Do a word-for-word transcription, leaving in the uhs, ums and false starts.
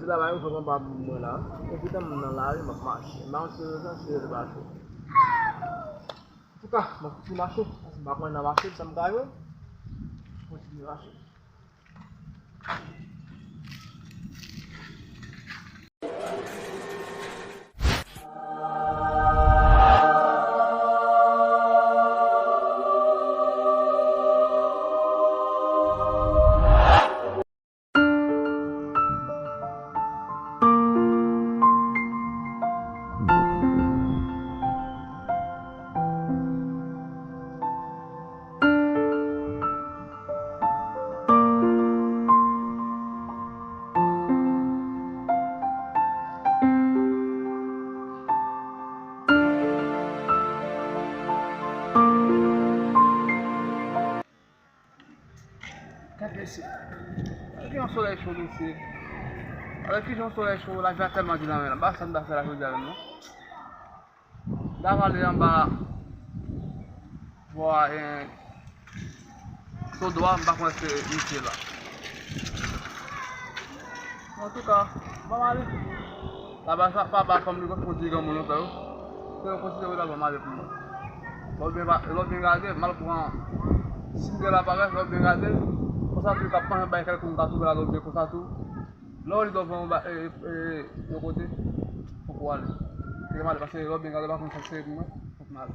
Di la, ba yo fè anba mwen la. Epi tan m nan lari, m ap mache. M pa konn si yo jan si yo te mache. Antouka, m ap kontinye mache. M pa konn nan mache, sa m ka jwe. Kontinye mache. Gad mesye. Gade yon solèy cho mesye. Gade kijan yon solèy cho, lavi a tèlman di nan men la. M pa sa m ta fè la jodi a menm non. M ta pale anba bò a, eh, Sodo a, m pa konn èske misye la. Antouka, m pa pale. Laba sa pa ba fanm li konn fon ti granmoun lontan yo. Se yo konsidere laba malè pou mwen. Lè w byen pa- lè w byen gade, m al pran single la parèt, lè w byen gade, konsa tou li ka panche bay kèlkonk ka twouve la lè w byen konsa tou. Lè w li dòvan yon ba- e- e- yon kote, fòk ou ale. Kite m ale, paske lè w byen gade, w pa konn sa k sere pou mwen, fòk m ale.